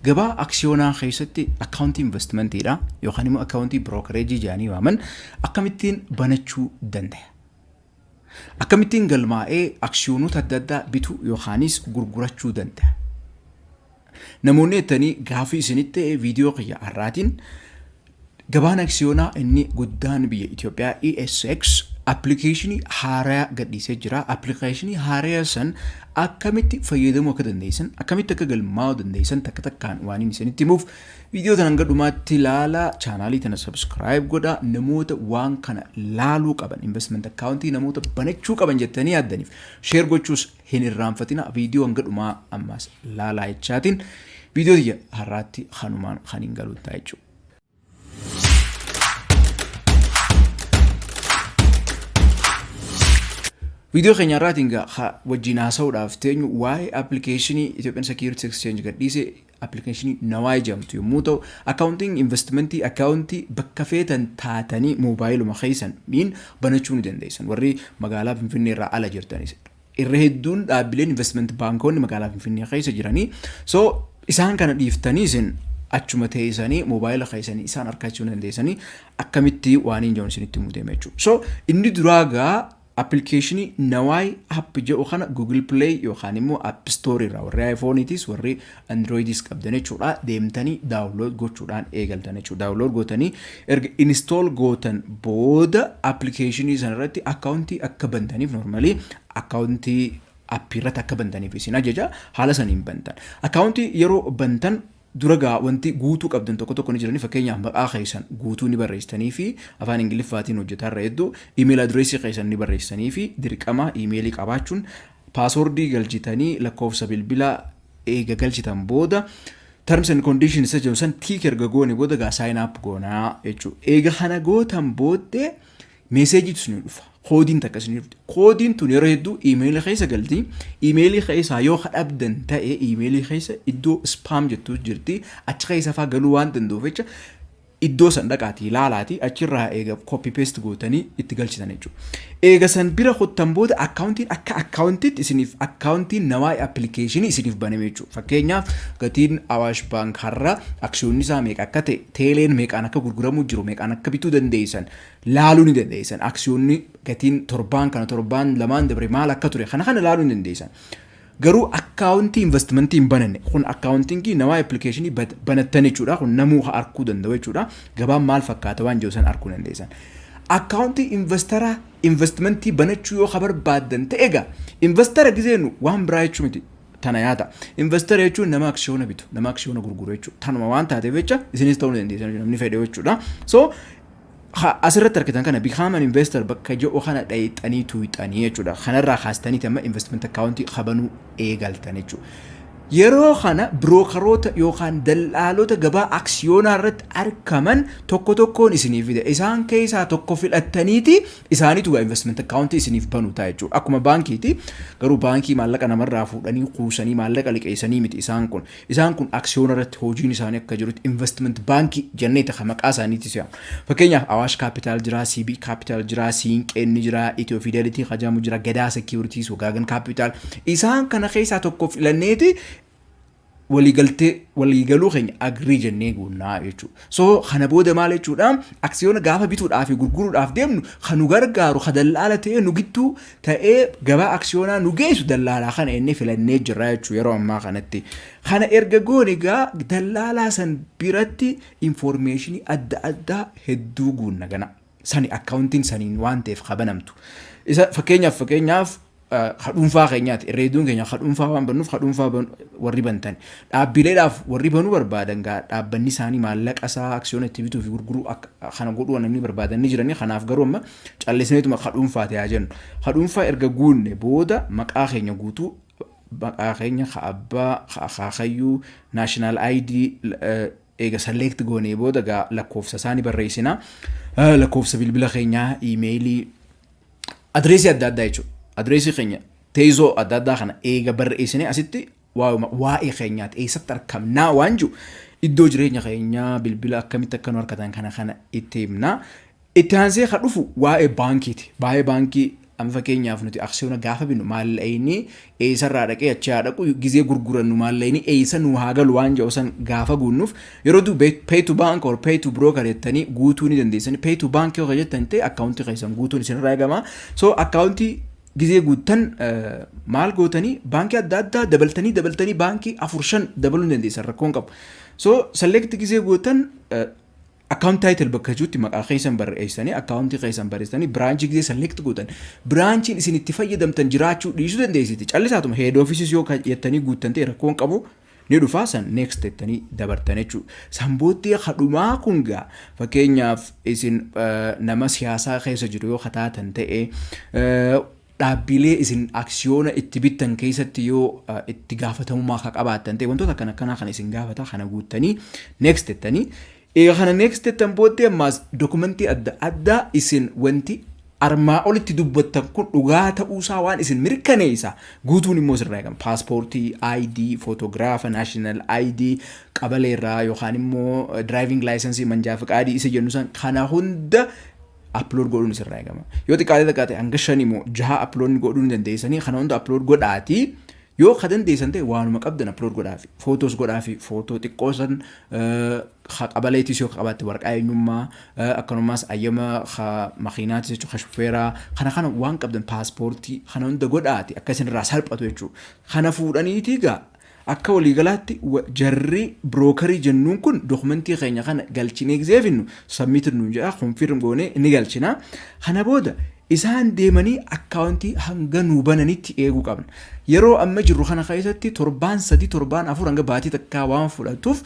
Gabaa aksiyoonaa keessatti akkaawuntii investmentiidha yookaan immoo akkaawuntii brokerage jedhanii waaman akkamittiin banachuu danda'a? Akkamittiin galmaa'ee aksiyoonota adda addaa bituu yookaanis gurgurachuu danda'a? Namoonni jettanii gaafii isinitti ta'e, viidiyoo kiyya har'aatiin gabaan aksiyoonaa inni guddaan biyya Itoophiyaa ESX appilikeeshinii haaraa gadhiisee jira. Appilikeeshinii haaraa san akkamitti fayyadamuu akka dandeessan, akkamitti akka galmaa'uu dandeessan takka takkaan waan inni isinitti himuuf viidiyoo tana hanga dhumaatti ilaalaa, chaanaalii tana subscribe godhaa, namoota waan kana laaluu qaban, investment accountii namoota banachuu qaban jettanii yaaddaniif share gochuus hin irraanfatina. Viidiyoo hanga dhumaa ammaas laalaa jechaatiin viidiyoo tiyya har'aatti kanumaan kan hin galu ta'a jechuudha. Viidiyoo keenya har'aatiin gaa wajjin haasa'uudhaaf teenyu waa'ee appilikeeshinii Ethiopian Securities Exchange gadhiise, appilikeeshinii Nawaay jedhamtu yommuu ta'u, akkaawuntiin investimentii akkaawuntii bakka feetan taatanii moobaayiluma keessan miin banachuu ni dandeessan. Warri magaalaa Finfinnee irraa ala jirtanis, irra hedduun dhaabbileen investment baankoonni magaalaa Finfinnee keessa jiranii, so isaan kana dhiiftanii isin achuma teessanii moobaayila keessanii isaan argachuu dandeessanii akkamitti waan hin jiru isinitti himuu deema jechuudha. So inni duraa gaa appilikeeshinii Nawaay app jedhu kana Google Play yookaan immoo App Store irraa warri iPhone'itis warri Androidis qabdan jechuudha, deemtanii download gochuudhaan eegaltan jechuudha. Download gootanii erga install gootan booda appilikeeshinii sana irratti akkaawuntii akka bantaniif, normally akkaawuntii appii irratti akka bantaniif isin ajaja, haala saniin bantan. Akkaawuntii yeroo bantan dura gaa wanti guutuu qabdan tokko tokko ni jirani. Fakkeenyaaf, maqaa keessan guutuu ni barreessitanii fi afaan Ingiliffaatiin hojjetaa irra hedduu, email addressii keessan ni barreessitanii fi dirqama iimeelii qabaachuun, passwordii galchitanii, lakkoofsa bilbilaa eega galchitan booda, terms and conditions isa jedhu san tick erga goone booda gaa sign up goonaa jechuudha. Eega kana gootan booddee meeseejiitu isinii dhufa. Koodiin takka isinii dhufti. Koodiin tun yeroo hedduu iimeelii keessa galti. Iimeelii keessaa yoo dhabdan ta'e, iimeelii keessa iddoo spam jettu jirti. Achi keessa faa galuu waan danda'uuf jecha iddoo san dhaqaatii ilaalaati, achirraa eega copy paste gootanii itti galchitan jechuudha. Eega san bira kuttan booda akkaawuntiin akka akkaawuntiitti isiniif akkaawuntiin Nawaay appilikeeshinii isiniif baname jechuudha. Fakkeenyaaf, gatiin Awaash Baank har'a aksiyoonni isaa meeqa akka ta'e, teeleen meeqaan akka gurguramuu jiru, meeqaan akka bituu dandeessan laaluu ni dandeessan. Aksiyoonni gatiin torbaan kana, torbaan lamaan dabre maal akka ture kana kana laaluu ni dandeessan. Garuu akkaawuntii investimentii hin bananne. Kun akkaawuntingii Nawaay appilikeeshinii banattan jechuudha. Kun namuu arguu danda'u jechuudha. Gabaan maal fakkaata waan jiru san arguu dandeessan. Akkaawuntii investara investimentii banachuu yoo barbaaddan ta'e egaa, investara gizeenu waan biraa jechuu miti. Tana yaada. Investara jechuun nama aksiyoona bitu, nama aksiyoona gurguru jechuudha. Tanuma waan taateef jecha isinis ta'uu ni dandeessan namni fedhe jechuudha. So asirratti argitan kana, "Become an investor" bakka jedhu kana dhayixanii tuuxanii jechuudha. Kanarraa kaastanii amma investment account qabanuu eegaltan jechuudha. Yeroo kana birookaroota yookaan dallaalota gabaa aksiyoonaa irratti argaman tokko tokkoon isinii fida. Isaan keessaa tokko filattaniiti isaaniitu investment account isiniif banu ta'a jechuudha. Akkuma baankiiti, garuu baankii maallaqa namarraa fuudhanii kuusanii maallaqa liqeessanii miti isaan kun. Isaan kun aksiyoona irratti hojiin isaanii akka jirutti investment baankii jennee ta'a maqaa isaaniitis yaa'u. Fakkeenyaaf, Awaash Capital jira, CB Capital jira, Siinqeen ni jira, Itiyoo Fidelity Kajamu jira, Gadaa Securities, Wagaagan Capital. Isaan kana keessaa tokko filanneeti waliigaltee waliigaluu keenya agree jennee guunnaa jechuudha. So kana booda maal jechuudha? Aksiyoona gaafa bituudhaaf fi gurguruudhaaf deemnu kan nu gargaaru, kan dallaala ta'ee nu gidduu ta'ee gabaa aksiyoonaa nu geessu dallaalaa kana inni filannee jirra jechuudha yeroo ammaa kanatti. Kana erga goone egaa dallaalaa san biratti infoormeeshinii adda addaa hedduu guunna gana. Sani akkaawuntiin saniin waan ta'eef kabanamtu. Isa fakkeenyaaf ka dhuunfaa keenyaati. Irra hedduun keenya ka dhuunfaa waan bannuuf, ka dhuunfaa warri bantan. Dhaabbileedhaaf warri banuu barbaadan gaa dhaabbanni isaanii maallaqa isaa aksiyoona itti bituu fi gurguruu kana godhuu namni barbaadan ni jirani. Kanaaf garuu amma callisneetuma ka dhuunfaa ta'aa jennu. Ka dhuunfaa erga guunne booda maqaa keenya guutuu, maqaa keenya ka abbaa, ka akaakayyuu, national ID eega select goonee booda gaa lakkoofsa isaanii barreessina. Lakkoofsa bilbila keenyaa, iimeeyilii, adreesii adda addaa jechuudha. Adreesii keenya, teessoo adda addaa kana eega barreessinee asitti waa'ee keenyaati, eessatti argamnaa waan jiru, iddoo jireenya keenyaa, bilbila akkamitti akka nu argatan kana kana itti himna. Itti aansee kan dhufu waa'ee baankiiti. Waa'ee baankii Amma fakkeenyaaf nuti aksiyoona gaafa binnu maallaqni eessarraa dhaqee achi haa dhaqu, gizee gurgurannu maallaqni eessa nu haa galu waan jedhu san gaafa guunnuuf, yeroo du pay to bank or pay to broker jettanii guutuu ni dandeessani. Pay to bank yoo jettan ta'e, akkaawuntii keessan guutuun isinirraa eegama. So akkaawuntii gizee guuttan maal gootanii, baankii adda addaa dabaltanii dabaltanii, baankii afur shan dabaluu ni dandeessan, rakkoon qabu. So select gizee gootan, account title bakka jirutti maqaa keessan barreessanii, akkaawuntii keessan barreessanii, branchii gizee select gootan, branchiin isin itti fayyadamtan jiraachuu dhiisuu dandeessiti. Callisaatuma head office yoo jettanii guuttan ta'e rakkoon qabu, ni dhufaa, san next jettanii dabartan jechuudha. San booddee kadhumaa kun gaa fakkeenyaaf isin nama siyaasaa keessa jiru yoo kataatan ta'e, dhaabbilee isin aksiyoona itti bittan keessatti yoo itti gaafatamummaa akka qabaattan ta'e, wantoota akkana akkanaa kana isin gaafata. Kana guuttanii next jettanii, egaa kana next jettan booddee ammaas dokumentii adda addaa isin wanti armaa olitti dubbattan kun dhugaa ta'uusaa waan isin mirkaneessa guutuun immoo sirraa eegama. Paaspoortii, ID, footograafa, national ID, qabaleerraa yookaan immoo driving licensii, manjaa fiqaadii isa jennu san, kana hunda upload godhuun sirraa eegama. Yoo xiqqaate xiqqaate hanga shan immoo jaha upload godhuu ni dandeessanii. Kana hunda upload godhaatii, yoo ka dandeessan ta'e waanuma qabdan upload godhaafi, footoos godhaafi, footoo xiqqoo san ka qabaleetis yoo qabaatte, waraqaa eenyummaa, akkanumas ayyama ka makiinaatis jechuudha, ka shufeeraa, kana kana waan qabdan, paaspoortii, kana hunda godhaati akka isin irraa salphatu jechuudha. Kana fuudhaniitii gaa akka waliigalaatti jarri brokerii jennuun kun dokumentii keenya kana galchinee gisee finnu submit nuun jedha, confirm goonee ni galchina. Kana booda isaan deemanii akkaawuntii hanga nuu bananitti eeguu qabna. Yeroo amma jirru kana keessatti torbaan 3, torbaan 4 hanga baatii takkaa waan fudhatuuf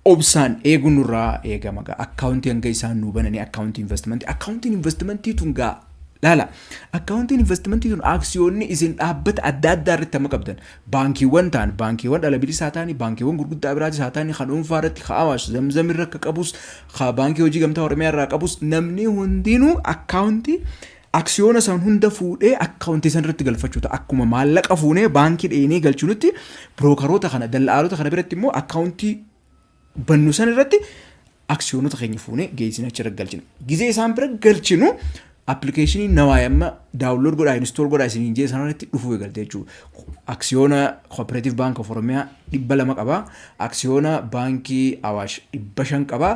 obsaan eeguun nurraa eegama gaa akkaawuntii hanga isaan nuu bananii. Akkaawuntii investimentii, akkaawuntiin investimentii tun gaa laala, akkaawuntiin investimentii tun aksiyoonni isin dhaabbata adda addaa irratti amma qabdan, baankiiwwan ta'an, baankiiwwan dhala bilisaa ta'anii, baankiiwwan gurguddaa biraatis haa ta'anii, kan dhuunfaa irratti, ka Awaash Zamzam irra akka qabus, ka Baankii Hojii Gamtaa Oromiyaa irraa qabus, namni hundinuu akkaawuntii aksiyoona san hunda fuudhee akkaawuntii san irratti galfachuu ta'a. Akkuma maallaqa fuunee baankii dheenee galchunutti, brokeroota kana, dallaalota kana biratti immoo akkaawuntii bannu san irratti aksiyoonota keenya fuunee geessine achirra galchina. Gizee isaan bira galchinu appilikeeshinii Nawaay amma download godhaa, install godhaa isiniin jee sanarratti dhufuu eegalte jechuudha. Aksiyoona Cooperative Bank of Oromiyaa 200 qaba. Aksiyoona Baankii Awaash 500 qaba.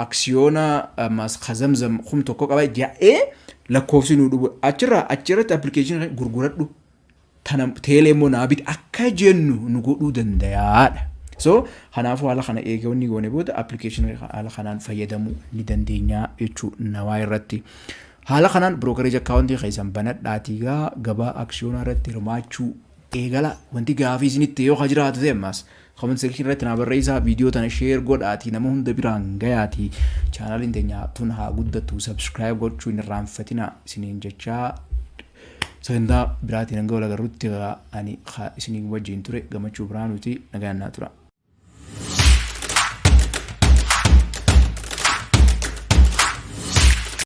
Aksiyoona ammas Zamzam 1000 qaba jedhee lakkoofsi nu dhufu achirraa achirratti appilikeeshinii gurguradhu, tana teelee immoo naa biti akka jennu nu godhuu dandayaadha. So kanaafuu haala kana eegawwanni goone booda appilikeeshinii haala kanaan fayyadamuu ni dandeenya jechuu Nawaa irratti. Haala kanaan brokerage akkaawuntii keessan banadhaatii gaa gabaa aksiyoonaa irratti hirmaachuu eegala. Wanti gaafii isinitti yoo jiraatu ta'e ammaas comment section irratti naa barreessaa, viidiyoo tana share godhaatii nama hunda biraan gayaatii, chaanaaliin teenya tun haa guddattu, subscribe gochuu hin irraanfatina isiniin jechaa, sagantaa biraatiin hanga wal agarrutti ani isinii wajjin ture Gammachuu Biraanuuti, nagaan naa tura.